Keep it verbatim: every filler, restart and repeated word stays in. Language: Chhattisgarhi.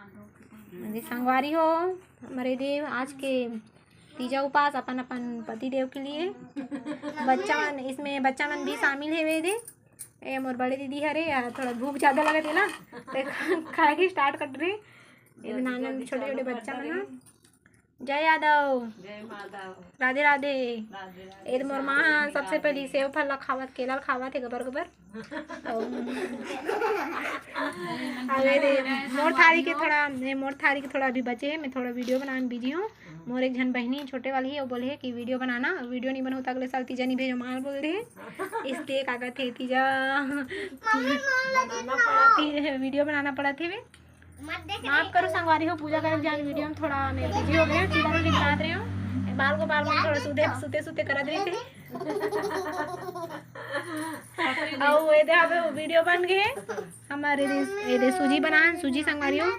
अरे संगवारी हो, हमर एदे आज के तीजा उपास अपन अपन पति देव के लिए। बच्चा मन, इसमें बच्चा मन भी शामिल हे एदे। ए मोर बड़े दीदी हरे, या थोड़ा भूख ज्यादा लगत हे ना, ते खाए के स्टार्ट कर रही। ये नाना छोटे छोटे बच्चा मन ह। जय यादव। जय माधव। राधे राधे। राधे राधे। ए मोर माँ ह सबसे पहली सेव फल ला खावत, केला ला खावत हे गबर गबर। अउ अउ एदे मोर थारी के थोड़ा, ए मोर थारी के थोड़ा अभी बचे हे, मैं थोड़ा वीडियो बनाने में बिजी हूँ। मोर एक झन बहिनी छोटे वाली हे, वो बोले हे कि वीडियो बनाना, वीडियो नहीं बनाहू त अगले साल तीजा नहीं भेजहूँ माल बोल रहे। इसलिए का कहते तीजा वीडियो बनाना पड़त हे। माफ करो संगवारी हो, पूजा करे जान वीडियो में थोड़ा मैं बिजी हो गया, चिल्ला के बात रहे हूँ। बाल को बाल को थोड़ा सुते सुते सुते करत रहे थे। अउ एदे अबे वीडियो बन गए हमारे, एदे सूजी बनान, सूजी संगवारी हो।